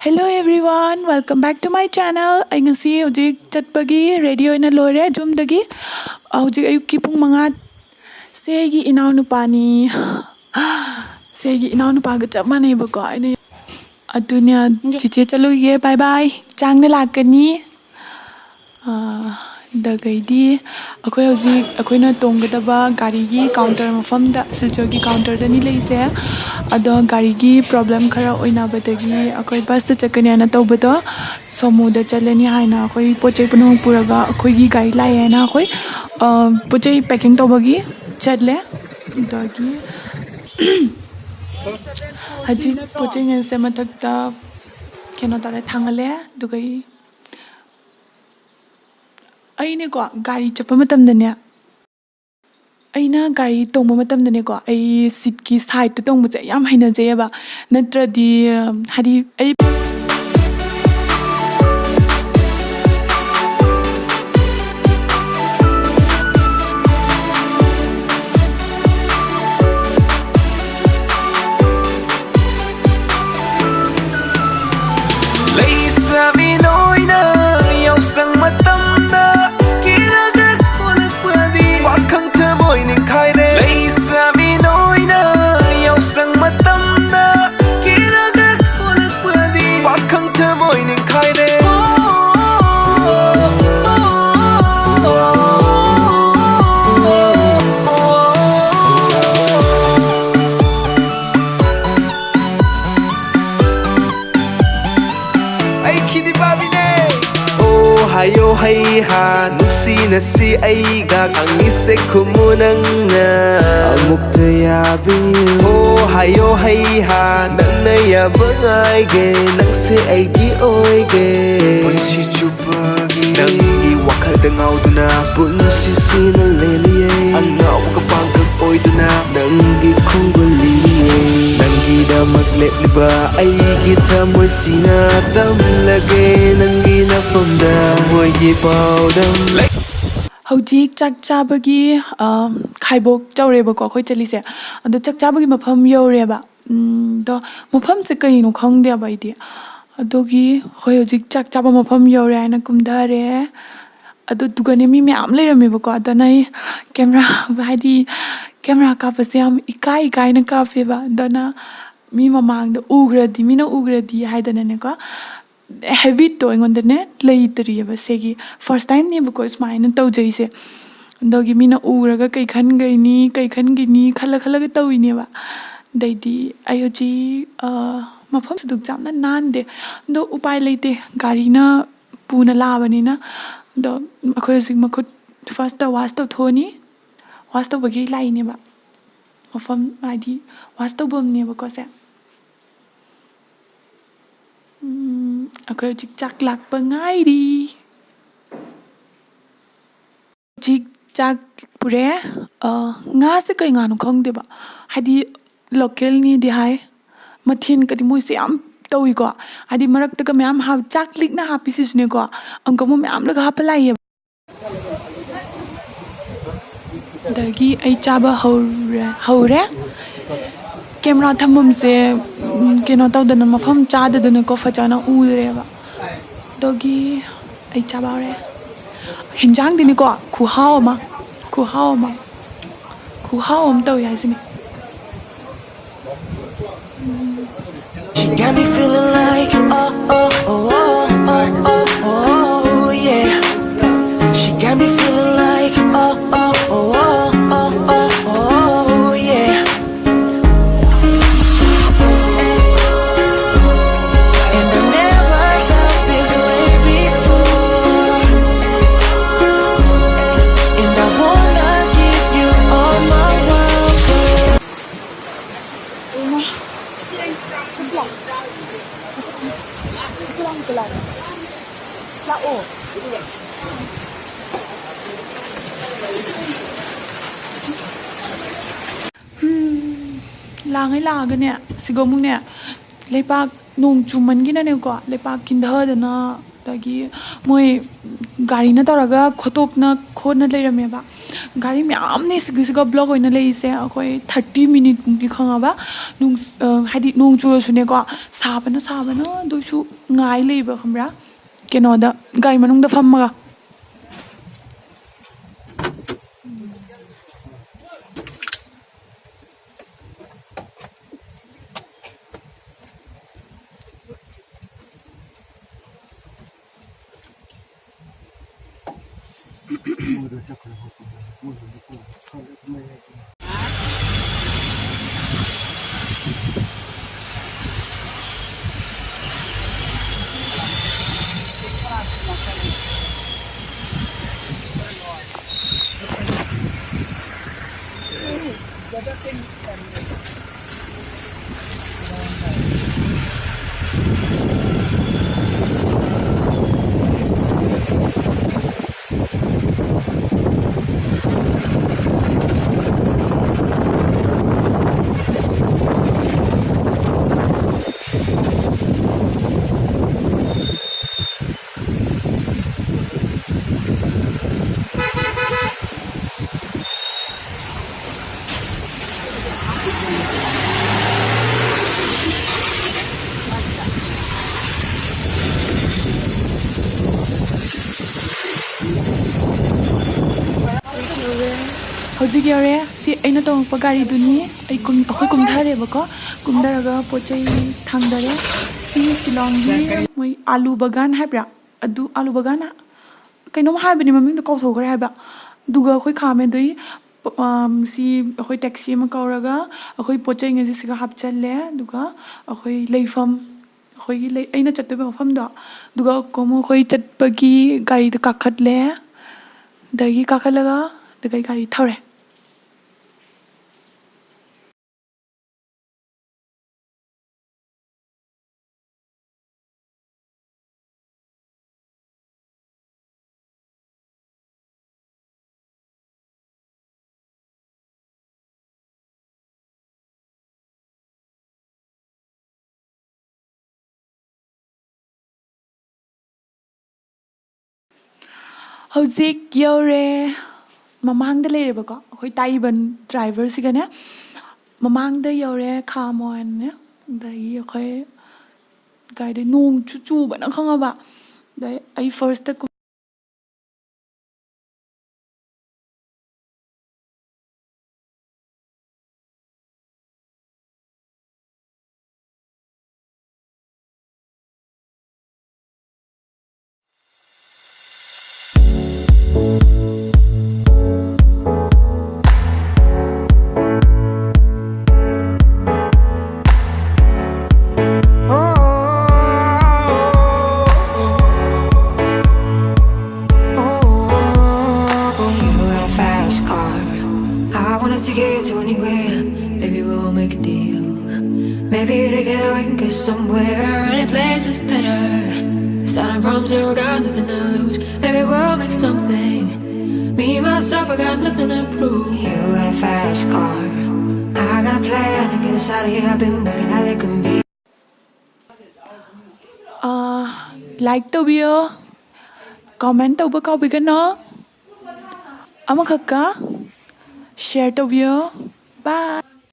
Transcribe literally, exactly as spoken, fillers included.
Hello everyone, welcome back to my channel. ꯑꯩ ꯉꯁꯤ ꯍꯧꯖꯤꯛ ꯆꯠꯄꯒꯤ ꯔꯦꯗꯤ ꯑꯣꯏꯅ ꯂꯣꯏꯔꯦ ꯌꯨꯝꯗꯒꯤ꯫ ꯍꯧꯖꯤꯛ ꯑꯌꯨꯛꯀꯤ ꯄꯨꯡ ꯃꯉꯥ꯫ ꯁꯦ ꯑꯩꯒꯤ ꯏꯅꯥꯎꯅꯨꯄꯥꯅꯤ꯫ ꯁꯦ ꯑꯩꯒꯤ ꯏꯅꯥꯎꯅꯨꯄꯥꯒ ꯆꯞ ꯃꯥꯟꯅꯩꯕꯀꯣ꯫ ꯑꯩꯅ ꯑꯗꯨꯅꯦ, ꯆꯤꯆꯦ ꯆꯠꯂꯨꯒꯦ, ꯕꯥꯏ ꯕꯥꯏ꯫ ꯆꯥꯡꯅ ꯂꯥꯛꯀꯅꯤ꯫ ꯑꯥ, ꯑꯗꯒꯩꯗꯤ ꯑꯩꯈꯣꯏ ꯍꯧꯖꯤꯛ ꯑꯩꯈꯣꯏꯅ ꯇꯣꯡꯒꯗꯕ ꯒꯥꯔꯤꯒꯤ ꯀꯥꯎꯟꯇꯔ ꯃꯐꯝꯗ, ꯁꯤꯜꯆꯔꯒꯤ ꯀꯥꯎꯟꯇꯔꯗꯅꯤ ꯂꯩꯁꯦ꯫ ꯑꯗꯣ ꯒꯥꯔꯤꯒꯤ ꯄ꯭ꯔꯣꯕ꯭ꯂꯦꯝ ꯈꯔ ꯑꯣꯏꯅꯕꯗꯒꯤ ꯑꯩꯈꯣꯏ ꯕꯁꯇ ꯆꯠꯀꯅꯤ ꯍꯥꯏꯅ ꯇꯧꯕꯗꯣ ꯁꯣꯃꯣꯗ ꯆꯠꯂꯅꯤ ꯍꯥꯏꯅ ꯑꯩꯈꯣꯏ ꯄꯣꯠ ꯆꯩ ꯄꯨꯝꯅꯃꯛ ꯄꯨꯔꯒ ꯑꯩꯈꯣꯏꯒꯤ ꯒꯥꯔꯤ ꯂꯥꯛꯑꯦ ꯍꯥꯏꯅ ꯑꯩꯈꯣꯏ, ꯑ, ꯄꯣꯠ ꯆꯩ ꯄꯦꯀꯤꯡ ꯇꯧꯕꯒꯤ ꯆꯠꯂꯦ꯫ ꯑꯗꯒꯤ ꯍꯧꯖꯤꯛ ꯄꯣꯠ ꯆꯩꯉꯩꯁꯦ ꯃꯊꯛꯇ ꯀꯩꯅꯣ ꯇꯧꯔꯦ, ꯊꯥꯡꯒꯠꯂꯦ꯫ ꯑꯗꯨꯒ ꯑꯩ ꯑꯩꯅꯦꯀꯣ, ꯒꯥꯔꯤ ꯆꯠꯄ ꯃꯇꯝꯗꯅꯦ, ꯑꯩꯅ ꯒꯥꯔꯤ ꯇꯣꯡꯕ ꯃꯇꯝꯗꯅꯦꯀꯣ, ꯑꯩ ꯁꯤꯠꯀꯤ ꯁꯥꯏꯠꯇ ꯇꯣꯡꯕꯁꯦ ꯌꯥꯝ ꯍꯩꯅꯖꯩꯑꯕ꯫ ꯅꯠꯇ꯭ꯔꯗꯤ, ꯍꯥꯏꯗꯤ, ꯑꯩ ꯂꯩꯁꯥꯕꯤ ꯅꯣꯏꯅ ꯌꯥꯎꯁꯪ ꯃꯇꯝꯗ ꯀꯦꯔꯒ ꯊꯣꯛꯂꯛꯄꯗꯤ ꯋꯥꯈꯪ ꯊꯃꯣꯏ ꯅꯤꯡꯈꯥꯏꯔꯦ꯫ ꯂꯩꯁꯥꯕꯤ ꯅꯣꯏꯅ ꯌꯥꯎꯁꯪ ꯃꯇꯝꯗ ꯀꯦꯔꯒ ꯊꯣꯛꯂꯛꯄꯗꯤ ꯋꯥꯈꯪ ꯊꯃꯣꯏ ꯅꯤꯡꯈꯥꯏꯔꯦ꯫ ꯑꯩ ꯈꯤꯗꯤ ꯄꯥꯝꯃꯤꯅꯦ꯫ ꯑꯣ ꯍꯥꯏꯌꯣ ꯍꯩꯍꯥ ꯅꯨꯡꯁꯤꯅꯁꯤ ꯑꯩꯒ ꯈꯪꯉꯤꯁꯦ ꯈꯨꯝꯃꯨ ꯅꯪꯅ ꯑꯃꯨꯛꯇ ꯌꯥꯕꯤꯌꯨ꯫ ꯑꯣ ꯍꯥꯏꯌꯣ ꯍꯩꯍꯥ ꯅꯪꯅ ꯌꯥꯕ ꯉꯥꯏꯒꯦ ꯅꯪꯁꯦ ꯑꯩꯒꯤ ꯑꯣꯏꯒꯦ ꯄꯨꯟꯁꯤ ꯆꯨꯞꯄꯒꯤ꯫ ꯅꯪꯒꯤ ꯋꯥꯈꯜꯗ ꯉꯥꯎꯗꯨꯅ ꯄꯨꯟꯁꯤꯁꯤꯅ ꯂꯦꯜꯂꯤꯌꯦ ꯑꯉꯥꯎꯕꯒ ꯄꯥꯡꯒꯜ ꯑꯣꯏꯗꯨꯅ ꯅꯪꯒꯤ ꯈꯣꯡꯒꯨꯜ ꯂꯤꯌꯦ꯫ ꯅꯪꯒꯤꯗꯃꯛ ꯂꯦꯞꯂꯤꯕ ꯑꯩꯒꯤ ꯊꯃꯣꯏꯁꯤꯅ ꯇꯝꯂꯒꯦ ꯅꯪꯒꯤ ꯅꯐꯝꯗ ꯃꯣꯏꯒꯤ ꯄꯥꯎꯗꯝ꯫ ꯍꯧꯖꯤꯛ ꯆꯥꯛ ꯆꯥꯕꯒꯤ, ꯑ, ꯈꯥꯏꯕꯣꯛ ꯇꯧꯔꯦꯕꯀꯣ ꯑꯩꯈꯣꯏ ꯆꯠꯂꯤꯁꯦ꯫ ꯑꯗꯣ ꯆꯥꯛ ꯆꯥꯕꯒꯤ ꯃꯐꯝ ꯌꯧꯔꯦꯕ꯫ ꯎꯝ, ꯑꯗꯣ ꯃꯐꯝꯁꯦ ꯀꯩꯅꯣ ꯈꯪꯗꯦꯕ ꯑꯩꯗꯤ꯫ ꯑꯗꯨꯒꯤ ꯑꯩꯈꯣꯏ ꯍꯧꯖꯤꯛ ꯆꯥꯛ ꯆꯥꯕ ꯃꯐꯝ ꯌꯧꯔꯦ ꯍꯥꯏꯅ ꯀꯨꯝꯊꯔꯦ꯫ ꯑꯗꯨꯗꯨꯒꯅꯦ, ꯃꯤ ꯃꯌꯥꯝ ꯂꯩꯔꯝꯃꯦꯕꯀꯣ꯫ ꯑꯗꯨꯅ ꯑꯩ ꯀꯦꯃꯦꯔꯥ, ꯍꯥꯏꯗꯤ ꯀꯦꯃꯦꯔꯥ ꯀꯥꯞꯄꯁꯦ ꯌꯥꯝ ꯏꯀꯥꯏ ꯏꯀꯥꯏꯅ ꯀꯥꯞꯄꯦꯕ꯫ ꯑꯗꯨꯅ ꯃꯤ ꯃꯃꯥꯡꯗ ꯎꯈ꯭ꯔꯗꯤ, ꯃꯤꯅ ꯎꯈ꯭ꯔꯗꯤ ꯍꯥꯏꯗꯅꯅꯦꯀꯣ, ꯍꯦꯕꯤꯠꯇꯣ ꯑꯩꯉꯣꯟꯗꯅꯦ ꯂꯩꯇ꯭ꯔꯤꯑꯕ꯫ ꯁꯤꯒꯤ ꯐꯥꯔꯁ ꯇꯥꯏꯝꯅꯦꯕꯀꯣ ꯁꯨꯃꯥꯏꯅ ꯇꯧꯖꯩꯁꯦ꯫ ꯑꯗꯨꯒꯤ ꯃꯤꯅ ꯎꯔꯒ ꯀꯩ ꯈꯟꯒꯩꯅꯤ, ꯀꯩ ꯈꯟꯒꯤꯅꯤ ꯈꯜꯂ ꯈꯜꯂꯒ ꯇꯧꯔꯤꯅꯦꯕ꯫ ꯑꯗꯩꯗꯤ ꯑꯩ ꯍꯧꯖꯤꯛ, ꯑ, ꯃꯐꯝꯁꯨ ꯑꯗꯨꯛ ꯌꯥꯝꯅ ꯅꯥꯟꯗꯦ꯫ ꯑꯗꯣ ꯎꯄꯥꯏ ꯂꯩꯇꯦ, ꯒꯥꯔꯤꯅ ꯄꯨꯅ ꯂꯥꯛꯑꯕꯅꯤꯅ꯫ ꯑꯗꯣ ꯑꯩꯈꯣꯏ ꯍꯧꯖꯤꯛ ꯃꯈꯨꯠ ꯐꯥꯔꯁꯇ ꯋꯥꯁ ꯇꯧꯊꯣꯛꯑꯅꯤ꯫ ꯋꯥꯁ ꯇꯧꯕꯒꯤ ꯂꯥꯛꯏꯅꯦꯕ꯫ ꯃꯐꯝ ꯍꯥꯏꯗꯤ ꯋꯥꯁ ꯇꯧꯐꯝꯅꯦꯕꯀꯣ ꯁꯦ꯫ ꯎꯝ, ꯑꯩꯈꯣꯏ ꯍꯧꯖꯤꯛ ꯆꯥꯛ ꯂꯥꯛꯄ ꯉꯥꯏꯔꯤ꯫ ꯍꯧꯖꯤꯛ ꯆꯥꯛ ꯄꯨꯔꯦ꯫ ꯑ, ꯉꯥꯁꯦ ꯀꯩ ꯉꯥꯅꯣ ꯈꯪꯗꯦꯕ, ꯍꯥꯏꯗꯤ ꯂꯣꯀꯦꯜꯅꯤꯗꯤ ꯍꯥꯏ꯫ ꯃꯊꯦꯜꯒꯗꯤ ꯃꯣꯏꯁꯦ ꯌꯥꯝ ꯇꯧꯏꯀꯣ, ꯍꯥꯏꯗꯤ ꯃꯔꯛꯇꯒ ꯃꯌꯥꯝ ꯍꯥꯞ-, ꯆꯥꯛ ꯂꯤꯛꯅ ꯍꯥꯞꯄꯤꯁꯤꯁꯨꯅꯦꯀꯣ, ꯑꯪꯀ ꯃꯣꯏ ꯃꯌꯥꯝꯅꯒ ꯍꯥꯞꯄ ꯂꯥꯛꯏꯌꯦꯕ꯫ ꯑꯗꯒꯤ ꯑꯩ ꯆꯥꯕ ꯍꯧꯔꯦ, ꯍꯧꯔꯦ꯫ ꯀꯦꯃꯦꯔꯥ ꯊꯝꯐꯝꯁꯦ, ꯎꯝ, ꯀꯩꯅꯣ ꯇꯧꯗꯅ, ꯃꯐꯝ ꯆꯥꯗꯗꯅꯀꯣ, ꯐꯖꯅ ꯎꯗ꯭ꯔꯦꯕ꯫ ꯑꯗꯨꯒꯤ ꯑꯩ ꯆꯥꯕ ꯍꯧꯔꯦ꯫ ꯍꯤꯟꯖꯥꯡꯗꯤꯅꯤꯀꯣ, ꯈꯨꯍꯥꯎ ꯑꯃ, ꯈꯨꯍꯥꯎ ꯑꯃ, ꯈꯨꯍꯥꯎ ꯑꯃ ꯇꯧꯏ ꯍꯥꯏꯁꯤꯅꯤ꯫ She got me feeling like, oh, oh, oh, oh, oh, oh, yeah. She got me feeling like, oh, oh, oh, oh, oh, oh, oh, yeah. And I never felt this way before. And I wanna give you all my world. ꯂꯥꯡꯉꯩ ꯂꯥꯛꯑꯒꯅꯦ, ꯁꯤꯒ ꯑꯃꯨꯛꯅꯦ, ꯂꯩꯄꯥꯛ ꯅꯣꯡ ꯆꯨꯃꯟꯒꯤꯅꯅꯦꯀꯣ, ꯂꯩꯄꯥꯛ ꯀꯤꯟꯊꯗꯅ ꯑꯗꯒꯤ ꯃꯣꯏ ꯒꯥꯔꯤꯅ ꯇꯧꯔꯒ ꯈꯣꯠꯇꯣꯛꯅ ꯈꯣꯠꯅ ꯂꯩꯔꯝꯃꯦꯕ꯫ ꯒꯥꯔꯤ ꯃꯌꯥꯝꯅꯤ ꯁꯤꯒꯤꯁꯤꯒ ꯕ꯭ꯂꯣꯛ ꯑꯣꯏꯅ ꯂꯩꯔꯤꯁꯦ꯫ ꯑꯩꯈꯣꯏ ꯊꯥꯔꯇꯤ ꯃꯤꯅꯤꯠ ꯃꯨꯛꯇꯤ ꯈꯪꯉꯕ ꯅꯣꯡ-, ꯑ, ꯍꯥꯏꯗꯤ ꯅꯣꯡ ꯆꯨꯔꯁꯨꯅꯦꯀꯣ, ꯁꯥꯕꯅ ꯁꯥꯕꯅ ꯑꯗꯨꯏꯁꯨ ꯉꯥꯏ ꯂꯩꯕ, ꯈꯪꯕ꯭ꯔꯥ? ꯀꯩꯅꯣꯗ, ꯒꯥꯔꯤ ꯃꯅꯨꯡꯗ ꯐꯝꯃꯒ꯫ ꯍꯧꯖꯤꯛ ꯌꯧꯔꯦ꯫ ꯁꯤ ꯑꯩꯅ ꯇꯣꯡꯉꯛꯄ ꯒꯥꯔꯤꯗꯨꯅꯤ꯫ ꯑꯩ ꯀꯨꯝ-, ꯑꯩꯈꯣꯏ ꯀꯨꯝꯊꯔꯦꯕꯀꯣ꯫ ꯀꯨꯝꯊꯔꯒ ꯄꯣꯠ ꯆꯩ ꯊꯥꯡꯗꯔꯦ꯫ ꯁꯤ ꯁꯤꯂꯣꯡꯒꯤ ꯃꯣꯏ ꯑꯥꯂꯨ ꯕꯒꯥꯟ ꯍꯥꯏꯕ꯭ꯔꯥ? ꯑꯗꯨ ꯑꯥꯂꯨ ꯕꯒꯥꯟ ꯀꯩꯅꯣꯝ ꯍꯥꯏꯕꯅꯤ, ꯃꯃꯤꯡꯗꯣ ꯀꯥꯎꯊꯣꯛꯈ꯭ꯔꯦ ꯍꯥꯏꯕ꯫ ꯑꯗꯨꯒ ꯑꯩꯈꯣꯏ ꯈꯥꯃꯦꯟꯗꯨꯒꯤ ꯄ-, ꯑꯝ, ꯁꯤ ꯑꯩꯈꯣꯏ ꯇꯦꯛꯁꯤ ꯑꯃ ꯀꯧꯔꯒ ꯑꯩꯈꯣꯏ ꯄꯣꯠ ꯆꯩꯉꯩꯁꯦ ꯁꯤꯒ ꯍꯥꯞꯆꯜꯂꯦ꯫ ꯑꯗꯨꯒ ꯑꯩꯈꯣꯏ ꯂꯩꯐꯝ, ꯑꯩꯈꯣꯏꯒꯤ ꯂꯩ-, ꯑꯩꯅ ꯆꯠꯇꯣꯏꯕ ꯃꯐꯝꯗꯣ, ꯑꯗꯨꯒ ꯑꯃꯨꯛ ꯑꯩꯈꯣꯏ ꯆꯠꯄꯒꯤ ꯒꯥꯔꯤꯗ ꯀꯥꯈꯠꯂꯦ꯫ ꯑꯗꯒꯤ ꯀꯥꯈꯠꯂꯒ ꯑꯗꯨꯒ ꯑꯩ ꯒꯥꯔꯤ ꯊꯧꯔꯦ꯫ ꯍꯧꯖꯤꯛ ꯌꯧꯔꯦ꯫ ꯃꯃꯥꯡꯗ ꯂꯩꯔꯦꯕꯀꯣ, ꯑꯩꯈꯣꯏ ꯇꯥꯛꯏꯕ ꯗ꯭ꯔꯥꯏꯚꯔꯁꯤꯒꯅꯦ꯫ ꯃꯃꯥꯡꯗ ꯌꯧꯔꯦ, ꯈꯥꯝꯃꯣ ꯍꯥꯏꯅꯅꯦ꯫ ꯑꯗꯒꯤ ꯑꯩꯈꯣꯏ ꯀꯥꯏꯗꯩ ꯅꯣꯡꯁꯨ ꯆꯨꯕꯅ ꯈꯪꯉꯕ꯫ ꯑꯗꯩ ꯑꯩ ꯐꯥꯔꯁꯇ ꯀꯨꯝ- You got a fast car. I wanna take it to anywhere. Maybe we'll make a deal. Maybe together we can get somewhere. Any place is better. Starting from zero, got nothing to lose. Maybe we'll make something. Me, myself, I got nothing to prove. You got a fast car. I got a plan to get us out of here. I've been working at it can be. Like ꯇꯧꯕꯤꯌꯣ, comment ꯇꯧꯕ ꯀꯥꯎꯕꯤꯒꯅꯣ꯫ ꯑꯃꯈꯛꯀ ꯁꯤꯌꯔ ꯇꯧꯕꯤꯌꯣ꯫ ꯕꯥꯏ꯫